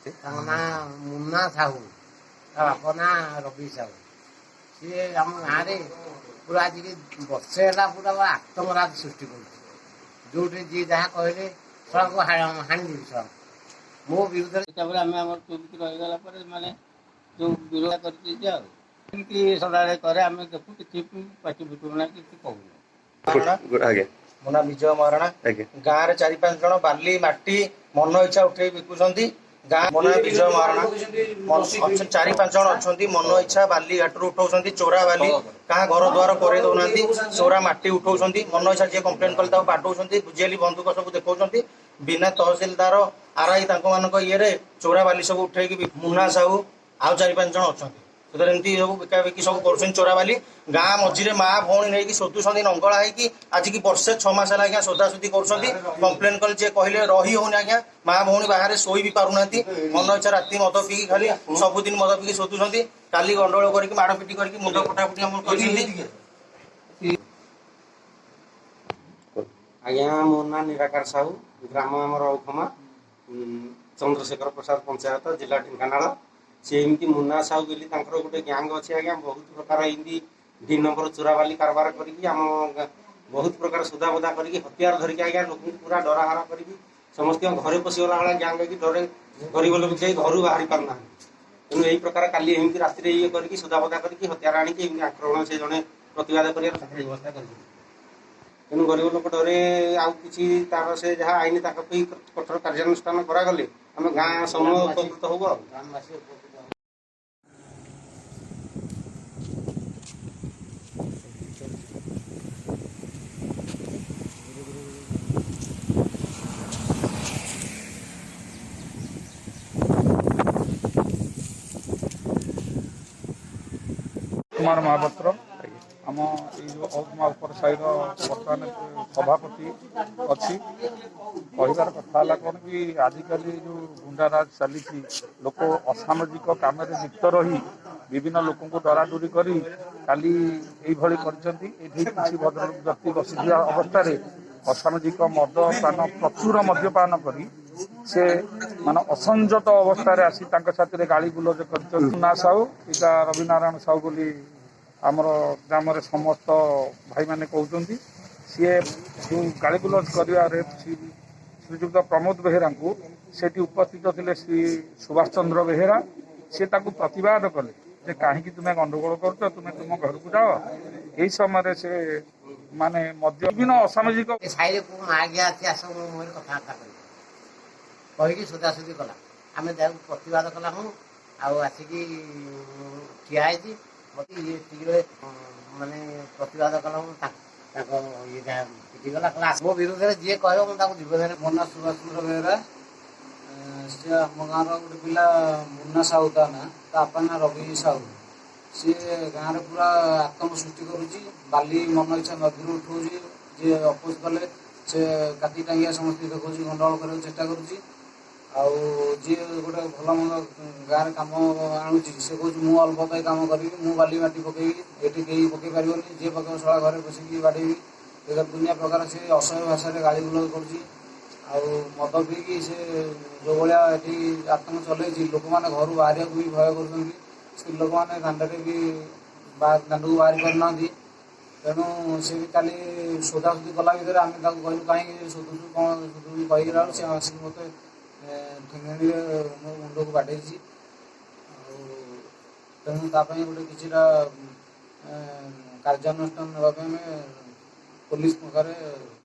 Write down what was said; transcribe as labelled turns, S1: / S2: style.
S1: ତାଙ୍କ ନାଁ ମୁନା ସାହୁ, ତା ବାପ ନାଁ ରବି ସାହୁ। ସିଏ ଆମ ଗାଁରେ ପୁରା ଆଜିକି ବର୍ଷେ ହେଲା ପୁରା ଆତଙ୍କରାଜ ସୃଷ୍ଟି କରୁଛି। ଯୋଉଠି ଯିଏ ଯାହା କହିଲେ ଶଳାଙ୍କୁ ହାଣିଦେବି, ଶଳାଙ୍କୁ ମୋ ବିରୁଦ୍ଧରେ।
S2: ତାପରେ ଆମେ ଆମର ଚୁପିକି ରହିଗଲା ପରେ ମାନେ ଯୋଉ ବିରୋଧ କରିଛି ଆଉ ଏମିତି ସଦାବେଳେ କରେ, ଆମେ ଦେଖୁ, କିଛି ପାଟି ଫିଟୁନା, କିଛି କହୁନୁ।
S3: ଆଜ୍ଞା।
S4: ମୋ ନାଁ ବିଜୟ ମହାରଣା। ଗାଁରେ 4-5 ଜଣ ବାଲି ମାଟି ମନ ଇଚ୍ଛା ଉଠେଇ ବିକୁଛନ୍ତି। ଗାଁ, ମୋ ନାଁ ବିଜୟ ମହାରଣା। ଅଛନ୍ତି 4-5 ଜଣ ଅଛନ୍ତି, ମନ ଇଚ୍ଛା ବାଲି ଘାଟରୁ ଉଠଉଛନ୍ତି, ଚୋରା ବାଲି। କାହା ଘର ଦ୍ୱାର କରେଇ ଦଉନାହାନ୍ତି, ଚୋରା ମାଟି ଉଠଉଛନ୍ତି ମନ ଇଚ୍ଛା। ଯିଏ କମ୍ପ୍ଲେନ କଲେ ତାକୁ ବାଡଉଛନ୍ତି, ବୁଝେଇଲି ବନ୍ଧୁକ ସବୁ ଦେଖାଉଛନ୍ତି। ବିନା ତହସିଲଦାର, ଆରଆଇ ତାଙ୍କ ମାନଙ୍କ ଇଏରେ ଚୋରା ବାଲି ସବୁ ଉଠେଇକି ମୁନା ସାହୁ ଆଉ 4-5 ଜଣ ଅଛନ୍ତି, ସେଥିରେ ଏମିତି ସବୁ ବିକା ବିକି ସବୁ କରୁଛନ୍ତି ଚୋରା ବାଲି। ଗାଁ ମଝିରେ ମା ଭଉଣୀ ନେଇକି ଶୋଧୁଛନ୍ତି ନଙ୍ଗଳା ହେଇକି। ଆଜିକି ବର୍ଷେ 6 ମାସ ହେଲା ଆଜ୍ଞା ଶୋଧାଶୋଧି କରୁଛନ୍ତି। କମ୍ପ୍ଲେନ କଲେ ଯିଏ କହିଲେ ରହି ହଉନି ଆଜ୍ଞା, ମା ଭଉଣୀ ବାହାରେ ଶୋଇ ବି ପାରୁନାହାନ୍ତି। ମନ ଇଚ୍ଛା ରାତି ମଦ ପିଇକି, ଖାଲି ସବୁଦିନ ମଦ ପିଇକି ଶୋଧୁଛନ୍ତି। କାଲି ଗଣ୍ଡଗୋଳ କରିକି ମାଡ଼ ପିଟି କରିକି ମୁଣ୍ଡ ଫଟାଫୁଟି ଆମର କରିଛନ୍ତି।
S2: ଆଜ୍ଞା, ମୋ ନାଁ ନିରାକାର ସାହୁ, ଗ୍ରାମ ଆମର ଔଖମା, ଚନ୍ଦ୍ରଶେଖର ପ୍ରସାଦ ପଞ୍ଚାୟତ, ଜିଲ୍ଲା ଢେଙ୍କାନାଳ। ସେ ଏମିତି ମୁନା ସାହୁ ବୋଲି ତାଙ୍କର ଗୋଟେ ଗ୍ୟାଙ୍ଗ ଅଛି ଆଜ୍ଞା, ବହୁତ ପ୍ରକାର ଏମିତି 2 ନମ୍ବର ଚୋରାବାଲି କାରବାର କରିକି ଆମ ବହୁତ ପ୍ରକାର ସୁଧାବଧା କରିକି ହତିଆର ଧରିକି ଆଜ୍ଞା ଲୋକଙ୍କୁ ପୁରା ଡରାହରା କରିକି ସମସ୍ତଙ୍କ ଘରେ ପଶିଗଲା ଭଳିଆ ଗ୍ୟାଙ୍ଗ ହେଇକି ଡରେ ଗରିବ ଲୋକ କେହି ଘରୁ ବାହାରି ପାରୁନାହାନ୍ତି। ତେଣୁ ଏଇ ପ୍ରକାର କାଲି ଏମିତି ରାତିରେ ଇଏ କରିକି ସୁଧାବଧା କରିକି ହତିଆର ଆଣିକି ଏମିତି ଆକ୍ରମଣ, ସେ ଜଣେ ପ୍ରତିବାଦ କରିବା ତାଙ୍କର ବ୍ୟବସ୍ଥା କରିଛନ୍ତି। ତେଣୁ ଗରିବ ଲୋକ ଡରେ ଆଉ କିଛି ତାର ସେ ଯାହା ଆଇନ ତାଙ୍କ ପାଇଁ କଠୋର କାର୍ଯ୍ୟାନୁଷ୍ଠାନ କରାଗଲେ ଆମେ ଗାଁ ସମୂହ ଉପକୃତ ହବୁ। ଆଉ
S1: ଗ୍ରାମବାସୀ ଉପକୃତ ହେବେ।
S5: କୁମାର ମହାପାତ୍ର, ଆମ ଏଇ ଯେଉଁ ଔଖମା ଉପର ସାହିର ବର୍ତ୍ତମାନ ସଭାପତି ଅଛି। କହିବାର କଥା ହେଲା କ'ଣ କି, ଆଜିକାଲି ଯେଉଁ ଗୁଣ୍ଡାରାଜ ଚାଲିଛି, ଲୋକ ଅସାମାଜିକ କାମରେ ଲିପ୍ତ ରହି ବିଭିନ୍ନ ଲୋକଙ୍କୁ ଡରାଡରି କରି କାଲି ଏଇଭଳି କରିଛନ୍ତି। ଏଠି କିଛି ଭଦ୍ର ବ୍ୟକ୍ତି ବସିଥିବା ଅବସ୍ଥାରେ ଅସାମାଜିକ ମଦ ପାନ, ପ୍ରଚୁର ମଦ୍ୟପାନ କରି ସେ ମାନେ ଅସଂଯତ ଅବସ୍ଥାରେ ଆସି ତାଙ୍କ ସାଥିରେ ଗାଳି ଗୁଲଜ କରିଛନ୍ତି। ମୁନା ସାହୁ, ଏଇଟା ରବିନାରାୟଣ ସାହୁ ବୋଲି ଆମର ଗ୍ରାମରେ ସମସ୍ତ ଭାଇମାନେ କହୁଛନ୍ତି। ସିଏ ଯେଉଁ ଗାଳିଗୁଲଜ କରିବାରେ ଶ୍ରୀଯୁକ୍ତ ପ୍ରମୋଦ ବେହେରାଙ୍କୁ, ସେଠି ଉପସ୍ଥିତ ଥିଲେ ଶ୍ରୀ ସୁଭାଷ ଚନ୍ଦ୍ର ବେହେରା, ସେ ତାକୁ ପ୍ରତିବାଦ କଲେ ଯେ କାହିଁକି ତୁମେ ଗଣ୍ଡଗୋଳ କରୁଛ, ତୁମେ ତୁମ ଘରକୁ ଯାଅ। ଏହି ସମୟରେ ସେ ମାନେ ମଦ୍ୟ, ବିଭିନ୍ନ ଅସାମାଜିକ
S1: ଏ ସାହିରେ କୋଉ ମାଗିଆ ଅଛି, ଆସ, ମୋ ମୁହଁରେ କଥାବାର୍ତ୍ତା କରିବ କହିକି ସୋଦାସୋଦି କଲା। ଆମେ ତାକୁ ପ୍ରତିବାଦ କଲା। ମୁଁ ଆଉ ଆସିକି ଠିଆ ହେଇଛି, ମତେ ଇଏ ଏତିକିବେଳେ ମାନେ ପ୍ରତିବାଦ କଲା। ମୁଁ ତାଙ୍କ ଇଏ ଯାହା ପିଟିଗଲା, କହିଲା ମୋ ବିରୁଦ୍ଧରେ ଯିଏ କହିବ ମୁଁ ତାକୁ ଜୀବନରେ।
S6: ମୋ ନାଁ ସୁଭାଷ ଚନ୍ଦ୍ର ବେହେରା। ସେ ଆମ ଗାଁର ଗୋଟେ ପିଲା ମୁନ୍ନା ସାହୁ ତା ନାଁ, ତା ବାପା ନାଁ ରବି ସାହୁ। ସିଏ ଗାଁରେ ପୁରା ଆତଙ୍କ ସୃଷ୍ଟି କରୁଛି। ବାଲି ମନ ଇଚ୍ଛା ନଦୀରୁ ଉଠଉଛି। ଯିଏ ଅପୋଜ କଲେ ସେ କାତି ଟାଙ୍ଗିଆ ସମସ୍ତଙ୍କୁ ଦେଖାଉଛି, ଗଣ୍ଡଗୋଳ କରିବାକୁ ଚେଷ୍ଟା କରୁଛି। ଆଉ ଯିଏ ଗୋଟେ ଭଲ ମନ୍ଦ ଗାଁରେ କାମ ଆଣୁଛି, ସେ କହୁଛି ମୁଁ ଅଳ୍ପ ପାଇଁ କାମ କରିବି, ମୁଁ ବାଲି ମାଟି ପକେଇବି, ଏଠି କେହି ପକେଇ ପାରିବନି, ଯିଏ ପକେଇବ ଶଳା ଘରେ ବସିକି ବାଡ଼େଇବି। ଏ ଦୁନିଆ ପ୍ରକାର ସେ ଅସହ୍ୟ ଭାଷାରେ ଗାଳି ଗୁଲଜ କରୁଛି। ଆଉ ମଦ ପିଇକି ସେ ଯେଉଁ ଭଳିଆ ଏଠି ଆତଙ୍କ ଚଲେଇଛି, ଲୋକମାନେ ଘରୁ ବାହାରିବାକୁ ବି ଭୟ କରୁଛନ୍ତି। ସ୍ତ୍ରୀ ଲୋକମାନେ ଦାଣ୍ଡରେ ବି ଦାଣ୍ଡକୁ ବାହାରି ପାରୁନାହାନ୍ତି। ତେଣୁ ସେ ବି କାଲି ଶୋଧାଶୋଧି କଲା ଭିତରେ ଆମେ ତାକୁ କହିଲୁ କାହିଁକି ଶୋଧୁଛୁ, କ'ଣ ଶୋଧୁଛୁ କହିଲା ବେଳକୁ ସେ ଆସିକି ମୋତେ ଠେଙ୍ଗେଣିରେ ମୋ ମୁଣ୍ଡକୁ ବାଡ଼େଇଛି। ଆଉ ତେଣୁ ତା ପାଇଁ ଗୋଟେ କିଛିଟା କାର୍ଯ୍ୟାନୁଷ୍ଠାନ ନେବା ପାଇଁ ଆମେ ପୋଲିସ ପାଖରେ